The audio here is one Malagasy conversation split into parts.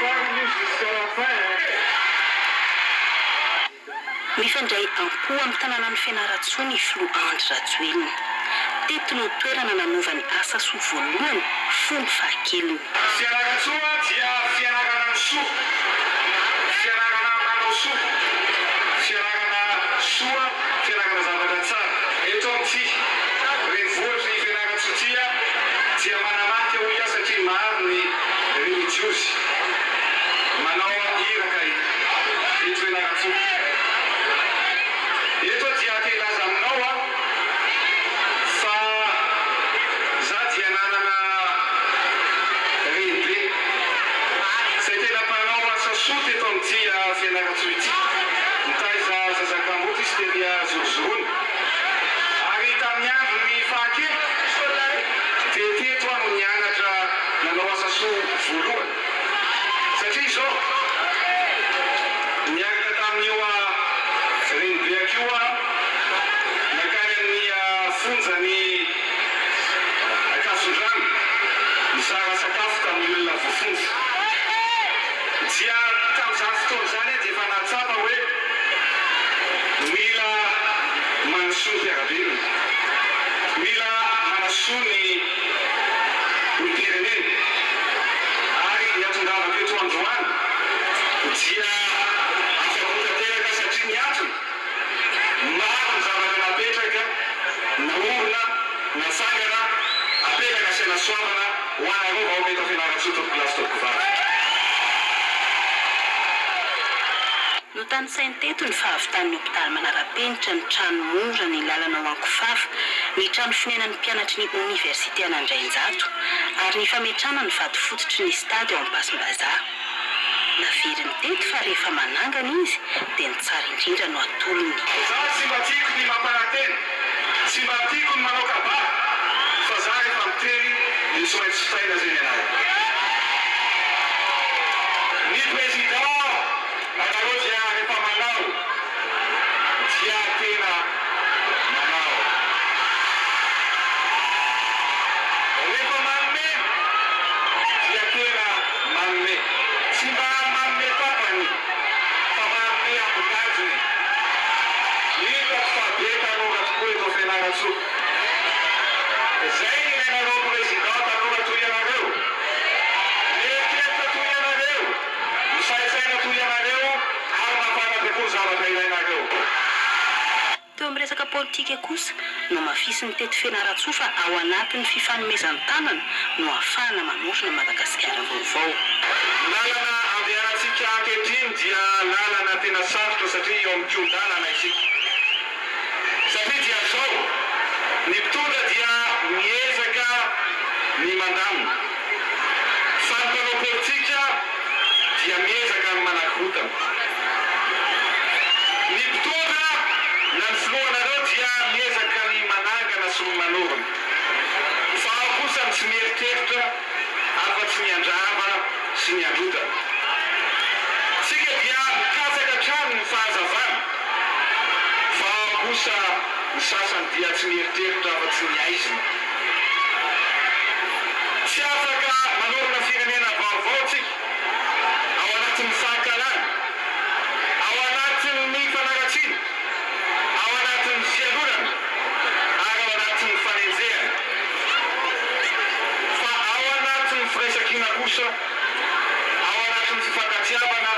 parle jusqu'à la fin hein. Mifandray am-po amin'ny tanànan'i Fianarantsoa ny filoha Andry Rajoelina. Teto no toerana nanovany asa soa voalohany fony fahakeliny. Fianarantsoa dia fianarana ny soa, fianarana manao soa, fianarana soa, fianarana zavatra tsara. Eto amin'ity renivohitry ny Fianarantsoa ity dia manamarika hoy aho satria maro ny relijiozy manao iraka eto Fianarantsoa. Eto aho dia te hilaza aminao aho fa za dia nanana renibe izay tena mpanao asa soa teto amin'ity Fianarantsoa ity. Nitaiza zaza kamboty izy tery Zorozorony. Ary tamin'ny andron'ny fahakeliko dia teto aho no nianatra nanao asa soa voalohany. Satria izao, niaraka tamin'io renibeako io aho nankany amin'ny fonjan'i Ankazondrano nizara sakafo tamin'ny olona voafonja. Dia tamin'izany fotoana izany aho dia efa nahatsapa hoe mila manasoa ny mpiara-belona, mila manasoa ny olom-pirenena. Ary ny hatongavako eto androany dia afa-po tanteraka satria ny antony, maro ny zavatra napetraka, naorina, natsangana, apetraka sy anasoavana ho anareo vahoaka eto Fianarantsoa tompokolahy sy tompokovavy. Notanisainy teto ny fahavitan'ny hopitaly manara-penitra, ny trano mora, ny lalana ho ankofafa, ny trano fonenan'ny mpianatry ny oniversite an'Andrainjato ary ny fametrahana ny vato fototry ny stade ao Ampasimbazaha. Naveriny teto fa rehefa manangana izy dia ny tsara indrindra no atolony. Za tsy mba tiako ny mampanantena, tsy mba tiako ny manao kabary fa za rehefa miteny dia tsy maintsy vitaina zay ny anay. Ny président anareo dia rehefa manao dia tena manao. Rehefa manome dia tena manome. Tsy mba manome tapany fa manome ambongadiny. Hitako fa be tanora tokoa eto Fianarantsoa. Zay ny ilainareo président tanora toy ianareo. Mieritreritra toy ianareo, misaintsaina toy ianareo ary mahafantatra koa ny zavatra ilainareo. Teo amin'ny resaka politika kosa, nohamafisin'ny teto Fianarantsoa fa ao anatin'ny fifanomezan-tanana no ahafahana manorina Madagasikara vaovao. Ny lalana andehanantsika ankehitriny dia lalana tena sarotra satria eo amin'ny kihon-dalana isika. Satria dia zao, ny mpitondra dia miezaka ny mandamina, fa ny mpanao politika dia miezaka ny manakorontana. Ny mpitondra na ny filohanareo dia miezaka ny manangana sy ny manorina, fa ao kosa ny tsy mieritreritra afa-tsy ny handrava sy ny handrodana. Tsika dia mikatsaka hatrany ny fahazavana, fa ao kosa ny sasany dia tsy mieritreritra afa-tsy ny haizina. Tsy afaka manorina firenena vaovao tsika ao anatin'ny fahankalana, ao anatin'ny fanaratsiana, ao anatin'ny fialonana ary ao anatin'ny fanenjehana, fa ao anatin'ny firaisankina kosa, ao anatin'ny fifankatiavana,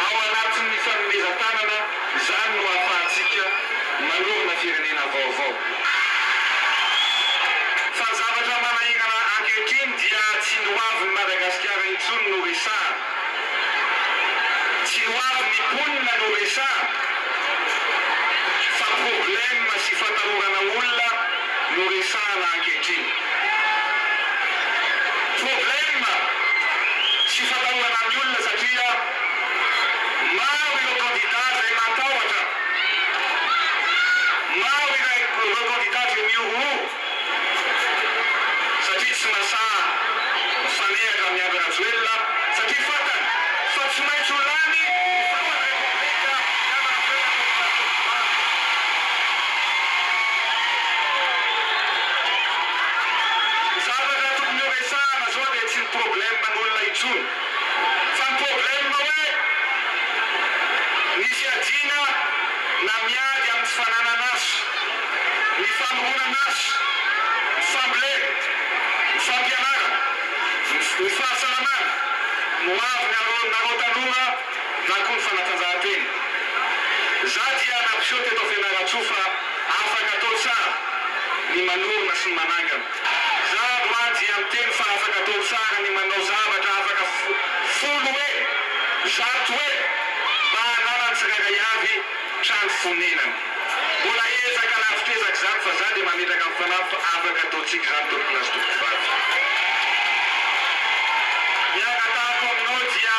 ao anatin'ny fanomezan-tanana, izany no ahafahantsika manorina firenena vaovao. Fa ny zavatra manahirana ankehitriny dia tsy ny hoavin'i Madagasikara intsony no resahana. Tsy ny hoavin'ny mponina no resahana fa problème sy fatahorana olona no resahana ankehitriny. Problème sy fatahorana ny olona satria maro ireo candidat izay matahotra, maro ireo candidat izay mihorohoro. Satria tsy masaha mifanehatra amin'i Andry Rajoelina satria fantany fa tsy maintsy ho lany ny filohan'ny Repoblika Andry Rajoelina tompon'antoka. Ny zavatra tokony ho resahana zao dia tsy ny problème n'olona intsony. Ny ho avinareo nareo tanora na koa ny fanatanjahantena. Za dia nampiseho teto Fianarantsoa fa afaka atao tsara ny manorina sy ny manangana. Za androany dia miteny fa afaka atao tsara ny manao zavatra afaka folo hoe, zato hoe mba hananan'ny tsirairay avy trano fonenana. Mbola ezaka lavitr'ezaka izany fa za dia mametraka ny fanahy fa afaka ataontsika izany tompokolahy sy tompokovavy. Ny angatahako aminao dia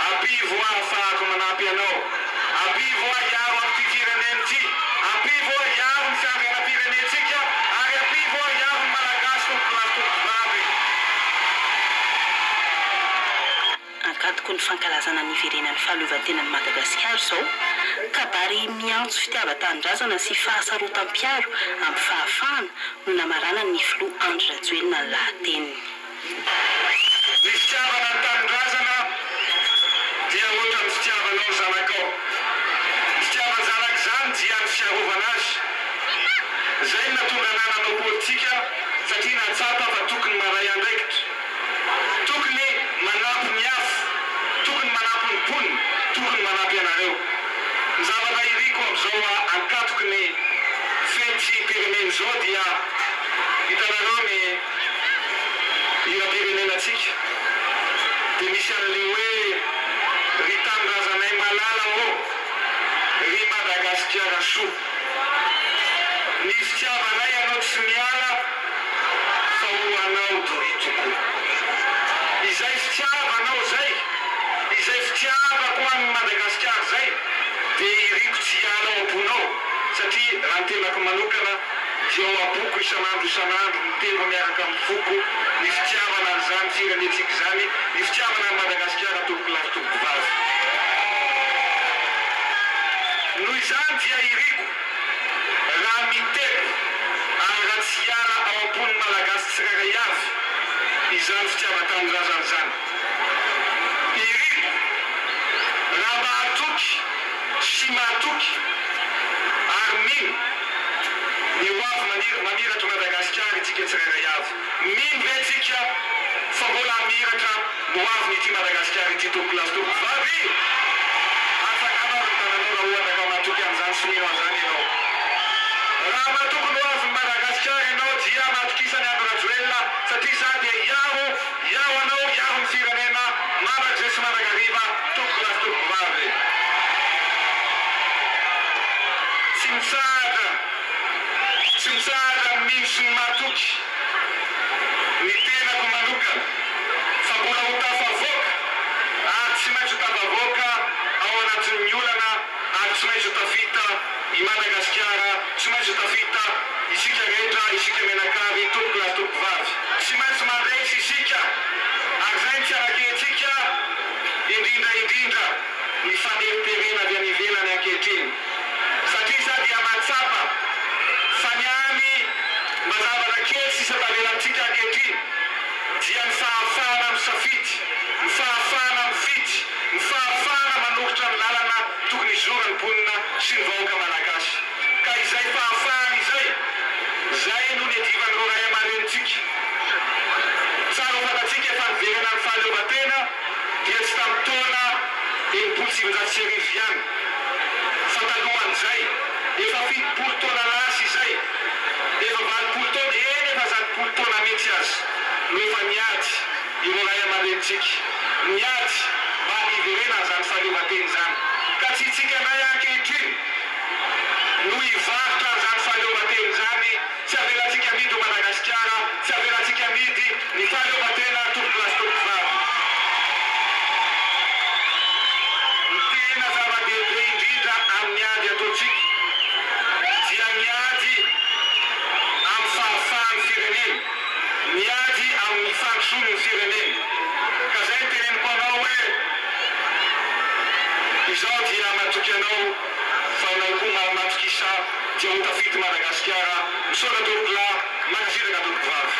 ampivo aho ahafahako manampy anao. Ampivo aho hiaro an'ity firenena ity. Ampivo aho hiaro ny fiandrianam-pirenentsika ary ampivo aho hiaro ny Malagasy tompokolahy sy tompokovavy. Ankatoky ny fankalazana ny hiverenan'ny fahaleovantenan'i Madagasikara izao, kabary miantso fitiavan-tanindrazana sy fahasarotam-piaro amin'ny fahafahana no namaranan'ny filoha Andry Rajoelina ny lahateniny. Ny fitiavana ny tanindrazana dia ohatran'ny fitiavanao ny zanakao. Ny fitiavan-janaka izany dia ny fiarovana azy. Izay no nahatonga anah nanao politika satria nahatsapa fa tokony maray andraikitra. Tokony manampy ny hafa, tokony manampy ny mponina, tokony manampy anareo. Ny zavatra iriko amin'izao ankatoky ny fetim-pirenena izao dia hitanareo ny hiram-pirenenantsika dia misy an'ilay hoe ry tanindrazanay malala ô, ry Madagasikara soa. Ny fitiavanay anao tsy miala. Fa ho anao doria tokoa. Izay fitiavanao izay, izay fitiavako an'i Madagasikara izay dia iriko tsy hiala ao am-ponao satria raha ny tenako manokana dia ao am-poko isan'andro isan'andro mitempo miaraka amin'ny foko ny fitiavana an'izany firenentsika izany, ny fitiavana an'i Madagasikara tompokolahy sy tompokovavy. Noho izany dia iriko. Raha mitepo ary raha tsy hiala ao am-pon'ny Malagasy tsirairay avy izany fitiavan-tanindrazana izany. Iriko raha mahatoky sy matoky ary mino ny ho avy mamiratr'i Madagasikara itsika tsirairay avy. Mino ve tsika fa mbola hamiratra ny ho avin'ity Madagasikara ity tompokolahy sy tompokovavy? Atsangano ary ny tananao raha ohatra ka matoky an'izany sy mino an'izany ianao. Raha matoky ny ho avin'i Madagasikara ianao dia matokisa an'i Andry Rajoelina satria izaho dia hiaro, hiaro anao, hiaro ny firenena mandrakizay sy mandrakariva tompokolahy sy tompokovavy. Tsy mitsahatra, tsy mitsahatra ny mino sy ny matoky. Ny tenako manokana fa mbola ho tafavoaka ary tsy maintsy ho tafavoaka ao anatin'ny olana ary tsy maintsy ho tafita i Madagasikara, tsy maintsy ho tafita isika rehetra, isika mianakavy, tompokolahy sy tompokovavy. Tsy maintsy mandresy isika ary izay no tsy arakentsika indrindra indrindra ny faneriterena avy any ivelany ankehitriny. Satria za dia mahatsapa fa ny any mba zavatra kely sisa tavela amintsika ankehitriny dia ny fahafahana misafidy, ny fahafahana mifidy, ny fahafahana manoritra ny lalana tokony hizoran'ny mponina sy ny vahoaka malagasy. Ka izay fahafahana izay, zay no niadivan'ireo ray aman-drenintsika. Tsara ho fantatsika fa niverina ny fahaleovantena dia tsy tamin'ny taona 1960 ihany. Fa talohan'izay, efa 70 taona lasa izay, efa 80 taona, eny efa 100 taona mihitsy aza, no efa niady ireo ray aman-drenintsika, niady mba hiverenan'izany fahaleovantena izany. Ka tsy itsika indray ankehitriny no hivarotra an'izany fahaleovantena izany, tsy avelantsika amidy ho Madagasikara, tsy avelantsika amidy ny fahaleovantena tompokolahy sy tompokovavy. Ny tena zava-dehibe indrindra amin'ny ady ataontsika dia ny ady amin'ny fahafahan'ny firenena, ny ady amin'ny fandrosoan'ny firenena. Ka izay no teneniko anao hoe izaho dia matoky anao fa ianao koa matokisa dia ho tafita i Madagasikara. Misaotra tompokolahy, mankasitraka tompokovavy.